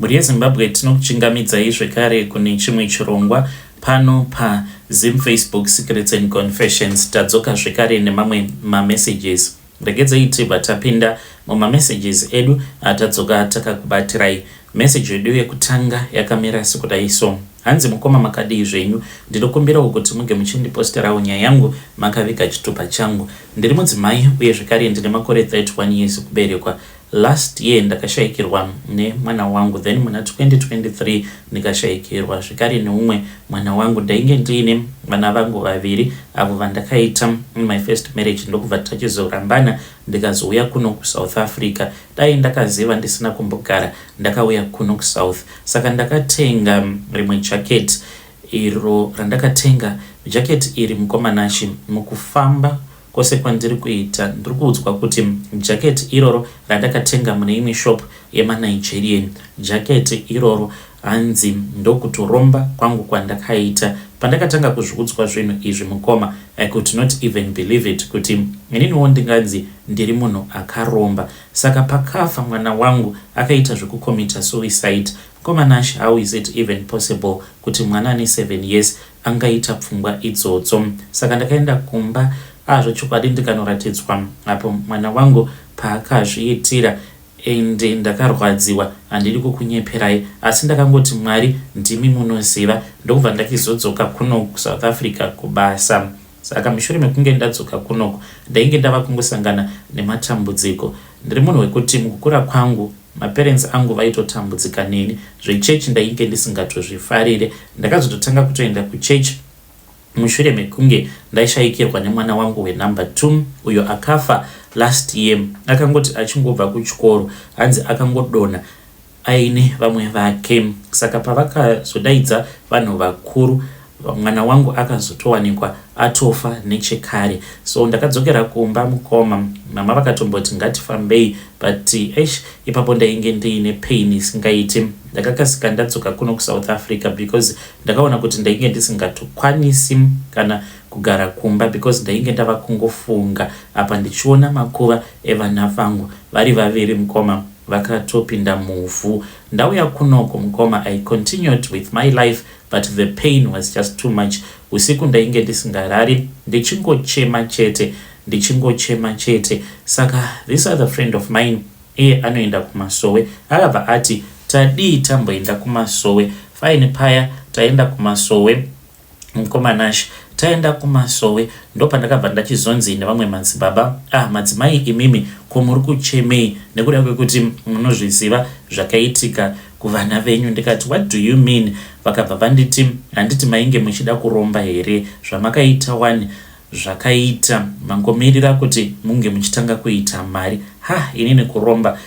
Mhuri yeZimbabwe, tinokuchingamidzai zvekare kune chimwe chirongwa pano paZim Facebook Secrets and Confessions. Tadzoka zvekare nemamwe mamessages. Regedzai tibva tapinda mumamessages edu atadzoka takakubatirai. Message yedu yekutanga yakamira sekudai so. Hanzi, "Mukoma, makadii zvenyu? Ndinokumbirawo kuti muge muchindiposterawo nyaya yangu makaviga chitupa changu. Ndiri mudzimai uye zvekare ndine makore 31 years kuberekwa. Last year ndakashayikirwa nemwana wangu, then muna 2023 ndikashayikirwa zvekare neumwe mwana wangu. Ndainge ndiine vana vangu vaviri avo vandakaita in my first marriage, ndokubva tachizorambana, ndikazouya kuno kuSouth Africa. Dai ndakaziva ndisina kumbogara ndakauya kuno kuSouth. Saka ndakatenga rimwe jacket iro randakatenga. Jacket iri, mukoma Nashi, mukufamba kwose kwandiri kuita ndiri kuudzwa kuti jacket iroro randakatenga mune imwe shop yemaNigerian, jacket iroro hanzi ndokutoromba kwangu kwandakaita. Pandakatanga kuzviudzwa zvinhu izvi, mukoma, I could not even believe it kuti ininiwo ndinganzi ndiri munhu akaromba. Saka pakafa mwana wangu akaita zvekucommita suicide. Mukoma Nash, how is it even possible kuti mwana ane 7 years angaita pfungwa idzodzo? Saka ndakaenda kumba azvo ndikanoratidzwa apo mwana wangu paakazviitira, ende ndakarwadziwa, handidi kukunyeperai, asi ndakangoti Mwari ndimi munoziva. Ndokubva ndakizodzoka kuno kuSouth Africa kubasa. Saka mushure mekunge ndadzoka kunoko, ndainge ndava kungosangana nematambudziko. Ndiri munhu wekuti mukukura kwangu maparents angu vaitotambudzika neni. Zvechechi ndainge ndisingatozvifarire. Ndakazototanga kutoenda kuchechi mushure mekunge ndaishayikirwa nemwana wangu wenumber 2, uyo akafa last year. Akangoti achingobva kuchikoro, hanzi akangodonha aine vamwe vake. Saka pavakazodaidza vanhu vakuru, mwana wangu akazotowanikwa atofa nechekare. So ndakadzokera kumba, mukoma. Mama vakatomboti ngatifambei, but eish, ipapo ndainge ndiine pain isingaiti. Ndakakasika ndadzoka kuno kuSouth Africa because ndakaona kuti ndainge ndisingatokwanisi kana kugara kumba, because ndainge ndava kungofunga apa ndichiona makuva evana vangu vari vaviri, mukoma, vakatopinda muvhu. Ndauya kunoko, mukoma, I continued with my life, but the pain was just too much. Usiku ndainge ndisingarari, ndichingochema chete, ndichingochema chete. Saka this other friend of mine, iye anoenda kumasowe, akabva ati tadii tamboenda kumasowe. Fine, paya taenda kumasowe, mukoma Nash, taenda kumasowe, ndopandakabva ndachizonzi nevamwe madzibaba, "Ah, madzimai imimi, ko muri kuchemei nekuda kwekuti munozviziva zvakaitika kuvana venyu?" Ndikati, "What do you mean?" Vakabva vanditi, "Handiti mainge muchida kuromba here? Zvamakaita wani zvakaita, mangomirira kuti munge muchitanga kuita mari." Ha, inini kuromba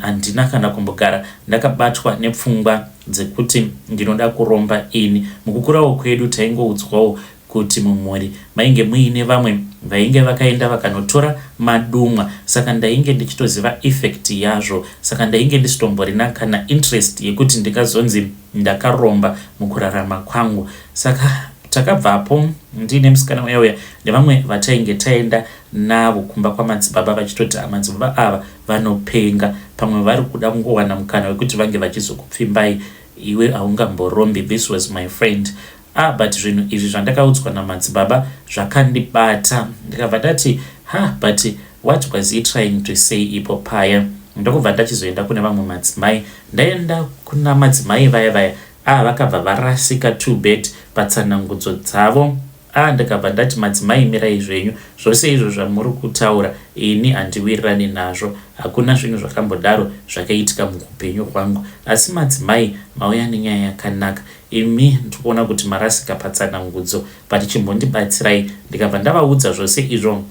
handina kana kumbogara ndakabatwa nepfungwa dzekuti ndinoda kuromba ini. Mukukurawo kwedu taingoudzwawo kuti mumhuri mainge muine vamwe vainge vakaenda vakanotora madumwa, saka ndainge ndichitoziva effect yazvo. Saka ndainge ndisitomborina kana interest yekuti ndingazonzi ndakaromba mukurarama kwangu. Saka takabvapo ndiine musikana uya uya nevamwe vatainge taenda navo kumba kwamadzibaba, vachitoti madzibaba ava vanopenga, pamwe vari kuda kungowana mukana wekuti vange vachizokupfimbai, iwe haungamborombi. This was my friend. Ah, but zvinhu izvi zvandakaudzwa namadzibaba zvakandibata. Ndikabva ndati, "Ha, but what was he trying to say ipo paya?" Ndokubva ndachizoenda kune vamwe madzimai. Ndaenda kuna madzimai vaya vaya, ah, vakabva varasika too bad patsanangudzo dzavo. Ah, ndikabva ndati, "Madzimai, mirai zvenyu. Zvose izvo zvamuri kutaura ini handiwirirani nazvo. Hakuna zvinhu zvakambodaro zvakaitika muupenyu hwangu. Asi madzimai, mauya nenyaya yakanaka imi, ndikuona kuti marasika patsanangudzo, but chimbondibatsirai." Ndikabva ndavaudza zvose izvo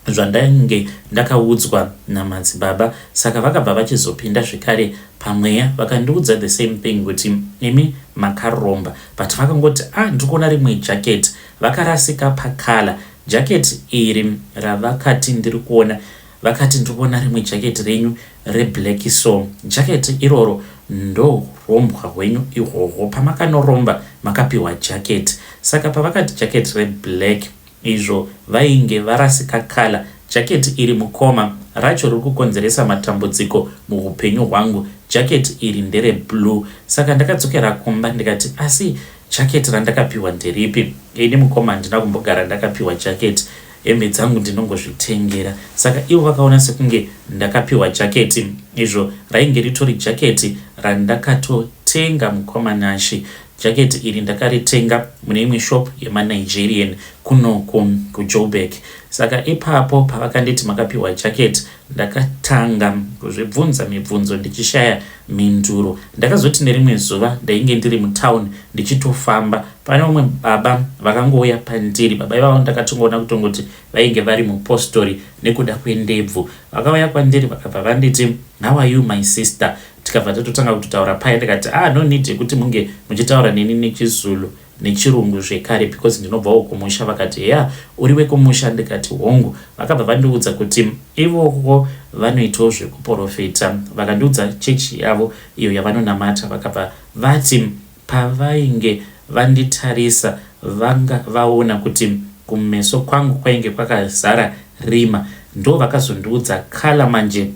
zvandainge ndakaudzwa namadzibaba. Saka vakabva vachizopinda zvekare pamweya, vakandiudza the same thing kuti imi makaromba, but vakangoti, "Ah, ndiri kuona rimwe jacket." Vakarasika pacolour. Jacket iri ravakati ndiri kuona, vakati, "Ndiri kuona rimwe jacket renyu reblack." So jacket iroro ndo rombwa hwenyu ihwohwo. Pamakanoromba makapiwa jacket. Saka pavakati jacket reblack, izvo vainge varasika colour. Jacket iri, mukoma, racho riri kukonzeresa matambudziko muhupenyu hwangu. Jacket iri ndere blue. Saka ndakadzokera kumba ndikati asi jacket randakapiwa nderipi? Ini mukoma handina kumbogara ndakapiwa jacket. Hembe dzangu ndinongozvitengera. Saka ivo vakaona sekunge ndakapiwa jacket izvo rainge ritori jacket randakatotenga mukoma Nashy. Jacket iri ndakaritenga mune imwe shop yemaNigerian kunoku kuJoburg. Saka ipapo pavakanditi makapiwa jacket ndakatanga kuzvibvunza mibvunzo ndichishaya mhinduro. Ndakazoti nerimwe zuva ndainge ndiri mutown ndichitofamba pane umwe baba vakangouya pandiri. Baba ivavo ndakatongoona kutongoti vainge vari mupostori nekuda kwendebvu. Vakauya kwandiri vakabva vanditi how are you my sister tikabva tatotanga kutotaura paya ndikati ah no need yekuti munge muchitaura neni nechizulu nechirungu zvekare because ndinobvawo kumusha vakati heya uri wekumusha ndikati hongu vakabva vandiudza kuti ivoko vanoitawo zvekuporofita vakandiudza chechi yavo iyo yavanonamata vakabva vati pavainge vanditarisa vanga vaona kuti kumeso kwangu kwainge kwakazara rima ndo vakazondiudza colour manje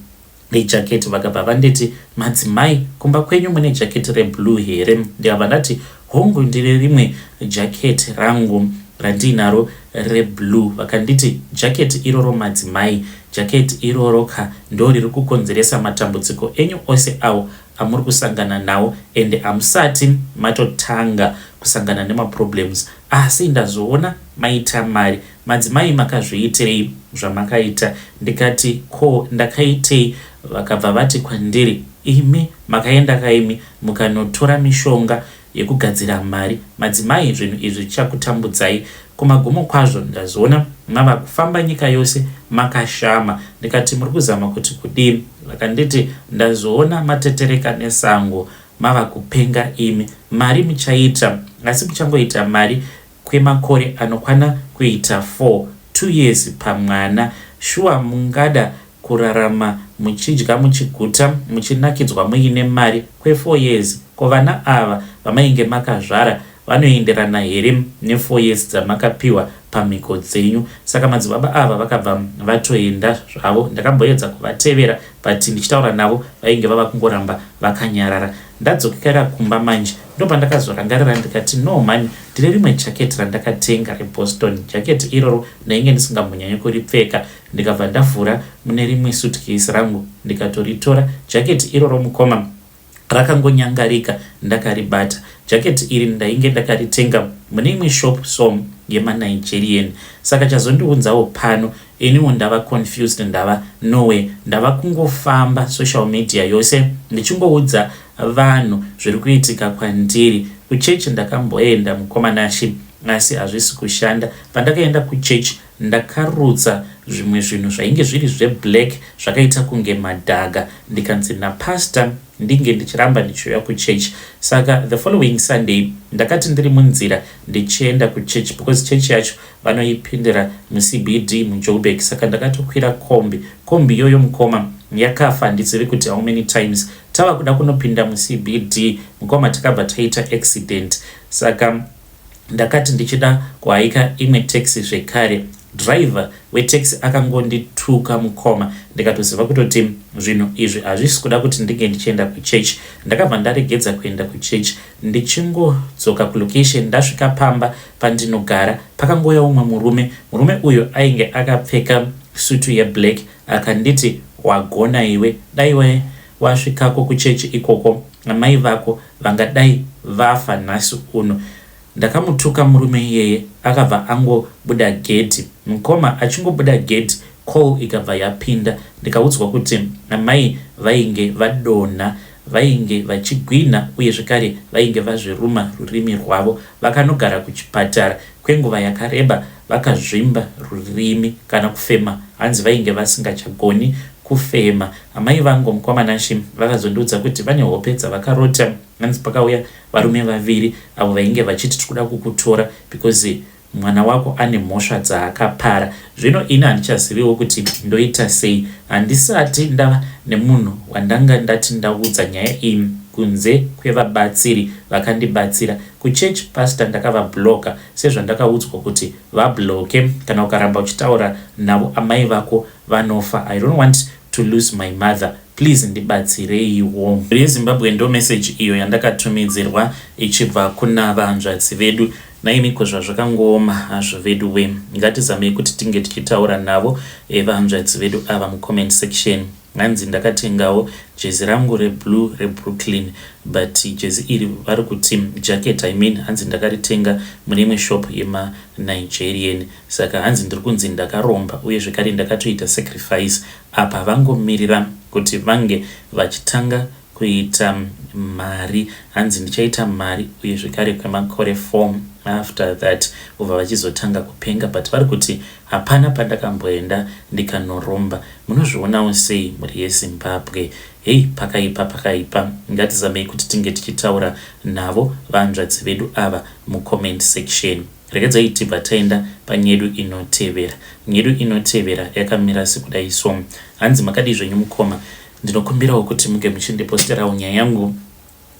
rejacket vakabva vanditi madzimai kumba kwenyu mune jacket reblue here ndikabva ndati hongu ndine rimwe jacket rangu randiinaro reblue vakanditi jacket iroro madzimai jacket iroro ka ndo riri kukonzeresa matambudziko enyu ose awo amuri kusangana nawo ende hamusati matotanga kusangana nemaproblems asi ndazoona maita mari Madzimai makazviitirei zvamakaita? Ndikati, Ko ndakaitei? Vakabva vati kwandiri, Imi makaenda kaimi mukanotora mishonga yekugadzira mari. Madzimai zvinhu izvi zvichakutambudzai. Kumagumo kwazvo ndazoona mava kufamba nyika yose makashama. Ndikati, Muri kuzama kuti kudii? Vakanditi, Ndazoona matetereka nesango mava kupenga imi. Mari muchaita asi muchangoita mari kwemakore anokwana kuita 4, 2 years pamwana. Shuwa mungada kurarama muchidya muchiguta muchinakidzwa muine mari kwe 4 years? Ko vana ava vamainge makazvara vanoenderana here ne 4 years dzamakapiwa pamhiko dzenyu? Saka madzibaba ava vakabva vatoenda zvavo. Ndakamboedza kuvatevera but ndichitaura navo vainge vava kungoramba vakanyarara. Ndadzokera kumba manje ndopandakazorangarira ndikati no mhani ndine rimwe jacket randakatenga reBoston. Jacket iroro ndainge ndisingambonyanyi kuripfeka ndikabva ndavhura mune rimwe suitcase rangu ndikatoritora. Jacket iroro mukoma rakangonyangarika ndakaribata. Jacket iri ndainge ndakaritenga mune imwe shop so yemaNigerian saka chazondiunzawo pano Iniwo ndava confused ndava nowhere ndava kungofamba social media yose ndichingoudza vanhu zviri kuitika kwandiri. Kuchurch ndakamboenda mukoma Nashy asi hazvisi kushanda. Pandakaenda kuchurch ndakarutsa zvimwe zvinhu zvainge zviri zveblack zvakaita kunge madhaga ndikanzi napastor ndinge ndichiramba ndichiuya kuchurch. Saka the following Sunday ndakati ndiri munzira ndichienda kuchurch because church yacho vanoipindira muCBD muJoburg saka ndakatokwira kombi. Kombi iyoyo mukoma yakafa handizivi kuti how many times. Tava kuda kunopinda muCBD mukoma takabva taita accident saka ndakati ndichida kuhaika imwe taxi zvekare driver wetaxi akangondituka mukoma ndikatoziva kutoti zvinhu izvi hazvisi kuda kuti ndinge ndichienda kuchurch. Ndakabva ndaregedza kuenda kuchurch ndichingodzoka kulocation ndasvika pamba Pandinogara pakangouya umwe murume, murume uyu ainge akapfeka sutu yeblack akanditi wagona iwe dai wasvikako kuchechi ikoko amai vako vangadai vafa nhasi uno. Ndakamutuka murume iyeye akabva angobuda gedhi. Mukoma achingobuda gedhi call ikabva yapinda ndikaudzwa kuti amai vainge vadonha Vainge vachigwinha uye zvekare vainge vazviruma rurimi rwavo. Vakanogara kuchipatara kwenguva yakareba vakazvimba rurimi kana kufema hanzi vainge vasingachagoni kufema. Amai vangu mukoma Nashy vakazondiudza kuti vane hope dzavakarota hanzi pakauya varume vaviri avo vainge vachiti tikuda kukutora because Mwana wako ane mhosva dzaakapara. Zvino ini handichaziviwo kuti ndoita sei. Handisati ndava nemunhu wandanga ndati ndaudza nyaya iyi Kunze kwevabatsiri vakandibatsira kuchurch, pastor ndakavabloka sezvandakaudzwa kuti vabloke, kana ukaramba uchitaura navo amai vako vanofa. I don't want to lose my mother. Please ndibatsireiwo. Yezimbabwe, ndo message iyo yandakatumidzirwa ichibva kuna vahanzvadzi vedu. Naimiko zvazvakangooma hazvo vedu we. Ngatizamei kuti tinge tichitaura navo vahanzvadzi vedu ava mucomment section. Hanzi ndakatengawo jezi rangu reblue reBrooklyn, but jezi iri vari kuti jacket, I mean, hanzi ndakaritenga mune imwe shop yemaNigerian. Saka hanzi ndiri kunzi ndakaromba, uye zvekare ndakatoita sacrifice. Apa vangomirira kuti vange vachitanga kuita mari. Hanzi ndichaita mari uye zvekare kwemakore 4, after that ubva vachizotanga kupenga. But vari kuti hapana pandakamboenda ndikanoromba. Munozvionawo sei, mhuri yeZimbabwe? Hei, pakaipa, pakaipa. Ngatizamei kuti tinge tichitaura navo vanzvadzi vedu ava mucomment section. Regedzai tibva taenda panyedu inotevera. Nyedu inotevera yakamira sekudai. So hanzi, "Makadii zvenyu mukoma? Ndinokumbirawo kuti munge muchindiposterawo nyaya yangu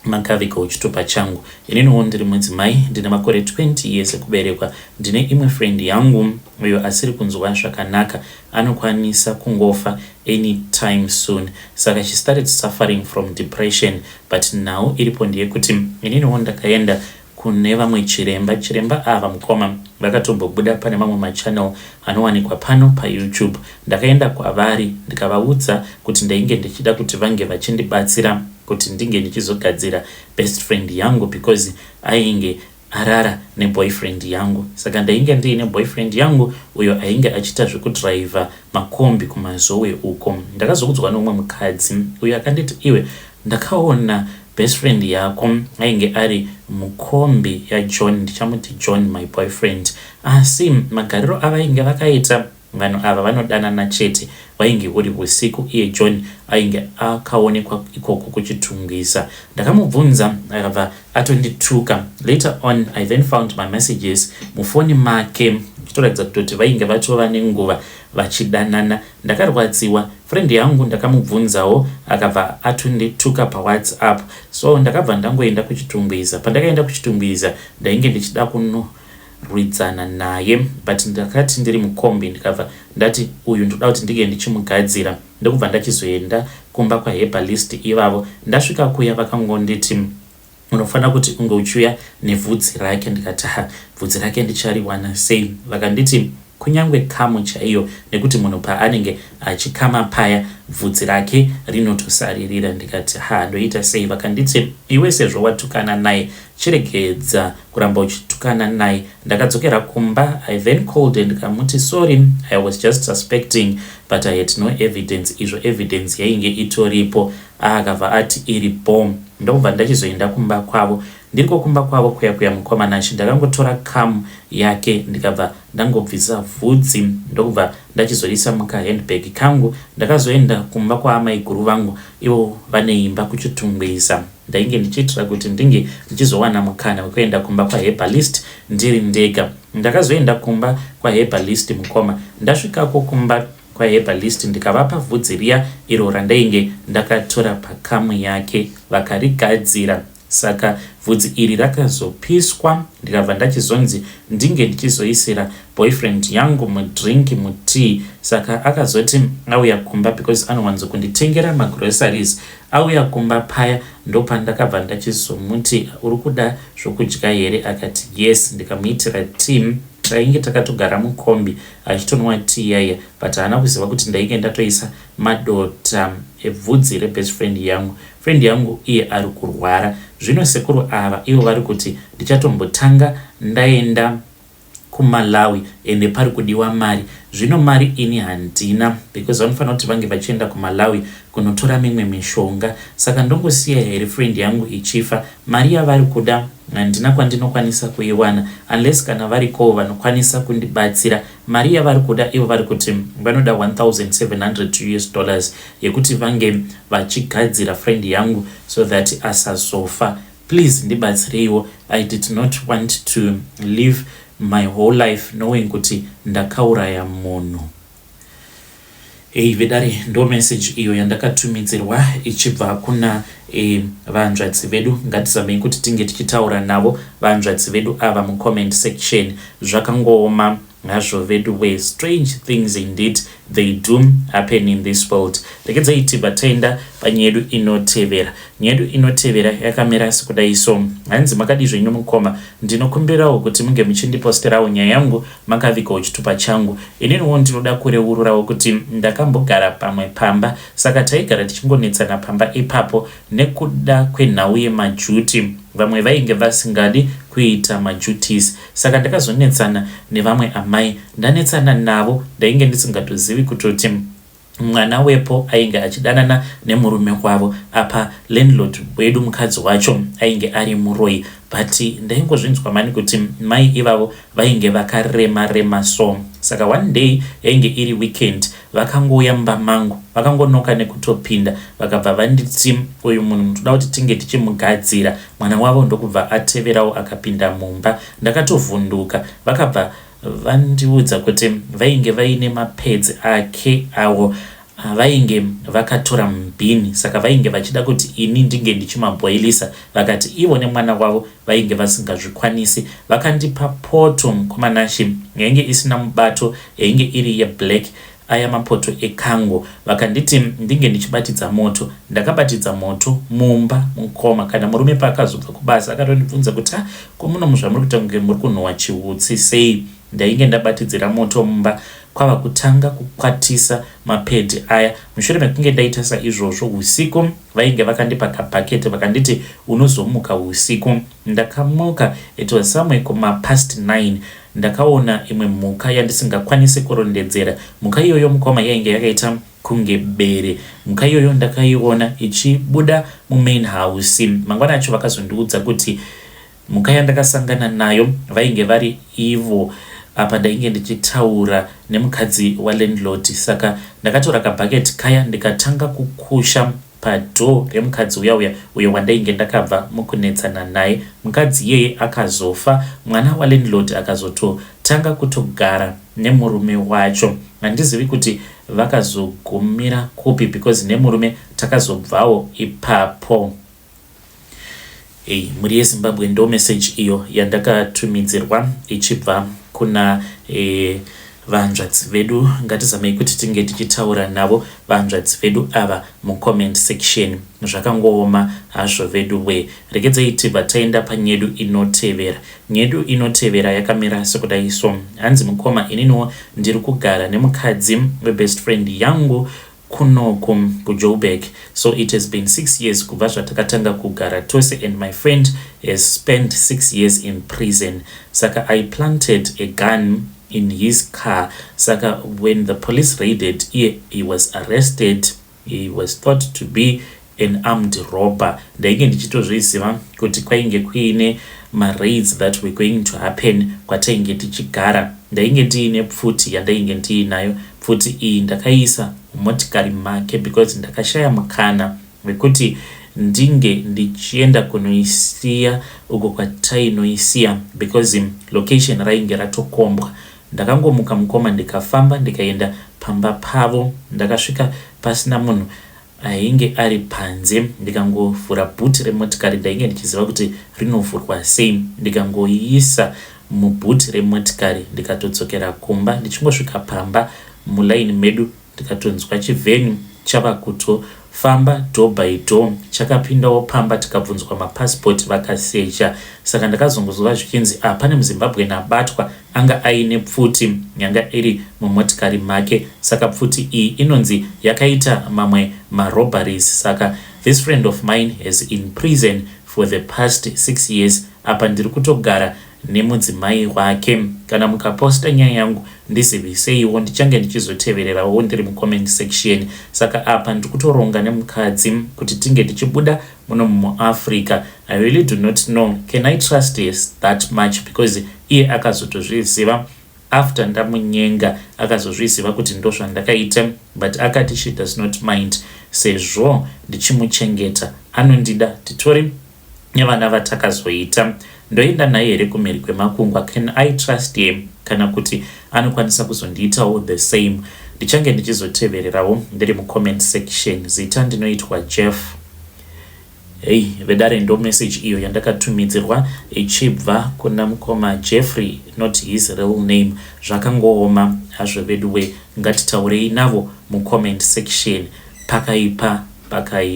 makavigawo chitupa changu. Ininiwo ndiri mudzimai, ndine makore 20 years ekuberekwa. Ndine imwe friend yangu uyo asiri kunzwa zvakanaka, anokwanisa kungofa anytime soon. Saka she started suffering from depression, but now iripo ndeyekuti ininiwo ndakaenda kune vamwe chiremba. Chiremba ava, mukoma, vakatombobuda pane mamwe machannel anowanikwa pano paYouTube. Ndakaenda kwavari ndikavaudza kuti ndainge ndichida kuti vange vachindibatsira kuti ndinge ndichizogadzira best friend yangu, because ainge arara neboyfriend yangu. Saka ndainge ndiine boyfriend yangu uyo ainge achiita zvekudhiraivha makombi kuMazowe uko. Ndakazoudzwa neumwe mukadzi uyo akanditi, 'Iwe, ndakaona best friend yako ainge ari mukombi yaJohn.' Ndichamuti John, my boyfriend. Asi magariro avainge vakaita vanhu ava, vanodanana chete. Wainge uri usiku, iye John ainge akaonekwa ikoko kuChitungwiza. Ndakamubvunza akabva atondituka. Later on I then found my messages mufoni make, chitoratidza kutoti vainge vatova nenguva vachidanana. Ndakarwadziwa. Friend yangu ndakamubvunzawo, akabva atondituka paWhatsApp. So ndakabva ndangoenda kuChitungwiza. Pandakaenda kuChitungwiza, ndainge ndichida kunorwidzana naye, but ndakati ndiri mukombi ndikabva ndati uyu ndoda kuti ndinge ndichimugadzira. Ndokubva ndachizoenda kumba kwaherbalist ivavo. Ndasvika kuya, vakangonditi, 'Unofanira kuti unge uchiuya nevhudzi rake.' Ndikati, 'Ha, bvudzi rake ndichariwana sei?' Vakanditi kunyange kamu chaiyo, nekuti munhu paanenge achikama paya bvudzi rake rinotosaririra. Ndikati, 'Ha, ndoita sei?' Vakanditi, 'Iwe, sezvo watukana naye, chiregedza kuramba uchitukana naye.' Ndakadzokera kumba. I then called ndikamuti, 'Sorry, I was just suspecting, but I had no evidence.' Izvo evidence yainge itoripo. Akabva ati iripo. Ndobva ndachizoenda kumba kwavo. Ndiriko kumba kwavo kuya kuya, mukomanachi, ndakangotora kamu yake, ndikabva ndangobvisa vhudzi, ndokubva ndachizorisa mukahandbag kangu. Ndakazoenda kumba kwaamaiguru vangu, ivo vane imba kuChitungwiza. Ndainge ndichiitira kuti ndinge ndichizowana mukana wekuenda kumba kwaherbalist ndiri ndega. Ndakazoenda kumba kwaherbalist, mukoma. Ndasvikako kumba kwaherbalist, ndikavapa vhudzi riya iro randainge ndakatora pakamu yake, vakarigadzira. Saka bvudzi iri rakazopiswa, ndikabva ndachizonzi ndinge ndichizoisira boyfriend yangu mudrink, mutea. Saka akazoti auya kumba, because anowanzokunditengera magroceries, auya kumba paya ndopandakabva ndachizomuti, 'Uri kuda zvokudya here?' Akati, 'Yes.' Ndikamuitira tea. Tainge takatogara mukombi achitonwa tea yaiya, but haana kuziva kuti ndainge ndatoisa madota ebvudzi rebest friend yangu. Friend yangu iye ari kurwara. Zvino sekuru ava ivo vari kuti ndichatombotanga ndaenda kuMalawi, ende pari kudiwa mari. Zvino mari ini handina, because vanofanira kuti vange vachienda kuMalawi kunotora mimwe mishonga. Saka ndongosiya here friend yangu ichifa? Mari yavari kuda handina kwandinokwanisa kuiwana, unless kana varikowo vanokwanisa kundibatsira. Mari yavari kuda, ivo vari kuti vanoda 1700 US dollars yekuti vange vachigadzira friend yangu so that asazofa. Please ndibatsireiwo. I did not want to live my whole life knowing kuti ndakauraya munhu." Hey vedare, ndo message iyo yandakatumidzirwa ichibva kuna vanzvadzi vedu. Ngatizamei kuti tinge tichitaura navo vanzvadzi vedu ava mucomment section. Zvakangooma hazvo vedu we, strange things indeed, they do happen in this world. Regedzai tibva taenda panyaya yedu inotevera. Nyaya yedu inotevera yakamira sekudai so. Hanzi, "Makadi zvenyu mukoma? Ndinokumbirawo kuti munge muchindiposterawo nyaya yangu makavigawo chitupa changu. Ininiwo ndinoda kureururawo kuti ndakambogara pamwe pamba, saka taigara tichingonetsana pamba ipapo nekuda kwenhau yemaduties. Vamwe vainge vasingadi kuita maduties, saka ndakazonetsana nevamwe amai. Ndanetsana navo, ndainge ndisingatozivi kutoti mwana wepo ainge achidanana nemurume wavo. Apa landlord wedu, mukadzi wacho ainge ari muroi, but ndaingozvinzwa mani kuti mai ivavo vainge vakarema rema so. Saka one day, yainge iri weekend, vakangouya mumba mangu, vakangonoka nekutopinda, vakabva vanditi, 'Uyu munhu toda kuti tinge tichimugadzira.' Mwana wavo ndokubva ateverawo, akapinda mumba. Ndakatovhunduka. Vakabva vandiudza kuti vainge vaine mapads ake awo vainge vakatora mubhini, saka vainge vachida kuti ini ndinge ndichimabhoilisa. Vakati ivo nemwana wavo vainge vasingazvikwanisi. Vakandipa poto, mukoma Nashe, yainge isina mubato, yainge iri yeblack, aya mapoto ekango. Vakanditi ndinge ndichibatidza moto. Ndakabatidza moto mumba, mukoma. Kana murume paakazobva kubasa, akatondibvunza kuti, 'Ah, ko muno zvamuri kuita kunge muri kunhuhwa chiutsi sei?' Ndainge ndabatidzira moto mumba, kwava kutanga kukwatisa mapads aya. Mushure mekunge ndaita saizvozvo, usiku vainge vakandipa kabhaketi, vakanditi, 'Unozomuka usiku.' Ndakamuka, it was somewhere kumapast 9. Ndakaona imwe mhuka yandisingakwanisi kurondedzera. Mhuka iyoyo, mukoma, yainge yakaita kunge bere. Mhuka iyoyo ndakaiona ichibuda mumain house. Mangwana acho vakazondiudza kuti mhuka yandakasangana nayo vainge vari ivo. Apa ndainge ndichitaura nemukadzi walandlord. Saka ndakatora kabhaketi kaya, ndikatanga kukusha padoor remukadzi uya uya, uyo wandainge ndakabva mukunetsana naye. Mukadzi iyeye akazofa. Mwana walandlord akazototanga kutogara nemurume wacho. Handizivi kuti vakazogumira kupi, because nemurume takazobvawo ipapo." Ei, mhuri yeZimbabwe, ndo message iyo yandakatumidzirwa ichibva kuna vanzvadzi vedu. Ngatizamei kuti tinge tichitaura navo vanzvadzi vedu ava mucomment section. Zvakangooma hazvo vedu we. Regedzai tibva taenda panyedu inotevera. Nyedu inotevera yakamira sekudai so. Hanzi, "Mukoma, ininiwo ndiri kugara nemukadzi webest friend yangu kunoku kuJoburg. So it has been 6 years kubva zvatakatanga kugara tose, and my friend has spent 6 years in prison. Saka I planted a gun in his car. Saka when the police raided iye, he was arrested. He was thought to be an armed robber. Ndainge ndichitozviziva kuti kwainge kuine maraids that were going to happen kwatainge tichigara. Ndainge ndiine pfuti yandainge ndiinayo. Pfuti iyi ndakaisa mumotikari make because ndakashaya mukana wekuti ndinge ndichienda kunoisiya uko kwatainoisiya, because location rainge ratokombwa. Ndakangomuka, mukoma, ndikafamba, ndikaenda pamba pavo. Ndakasvika pasina munhu ainge ari panze, ndikangovhura bhuti remotikari. Ndainge ndichiziva kuti rinovhurwa sei. Ndikangoiisa mubhuti remotikari, ndikatodzokera kumba. Ndichingosvika pamba, mulaini medu, ndikatonzwa chivheni chava kutofamba door by door. Chakapindawo pamba, tikabvunzwa mapasipoti, vakasecha. Saka ndakazongozova zvichinzi, ah, pane muZimbabwe abatwa, anga aine pfuti yanga iri mumotikari make. Saka pfuti iyi inonzi yakaita mamwe marobberies. Saka this friend of mine has in prison for the past 6 years. Apa ndiri kutogara nemudzimai wake. Kana mukaposta nyaya yangu, ndiziviseiwo, ndichange ndichizotevererawo ndiri mucomment section. Saka apa ndiri kutoronga nemukadzi kuti tinge tichibuda muno muAfrica. I really do not know, can I trust this that much? Because iye akazotozviziva after ndamunyenga, akazozviziva kuti ndo zvandakaita, but akati she does not mind sezvo ndichimuchengeta, anondida, titori nevana vatakazoita. Ndoenda naye here kumhiri kwemakungwa? Can I trust him, kana kuti anokwanisa kuzondiitawo the same?" Ndichange ndichizotevererawo ndiri mucomment section. Zita ndinoitwa Jeff. Hey, vedare, ndo message iyo yandakatumidzirwa ichibva kuna mukoma Jeffrey, not his real name. Zvakangooma hazvo veduwe. Ngatitaurei navo mucomment section. Pakaipa, pakaipa.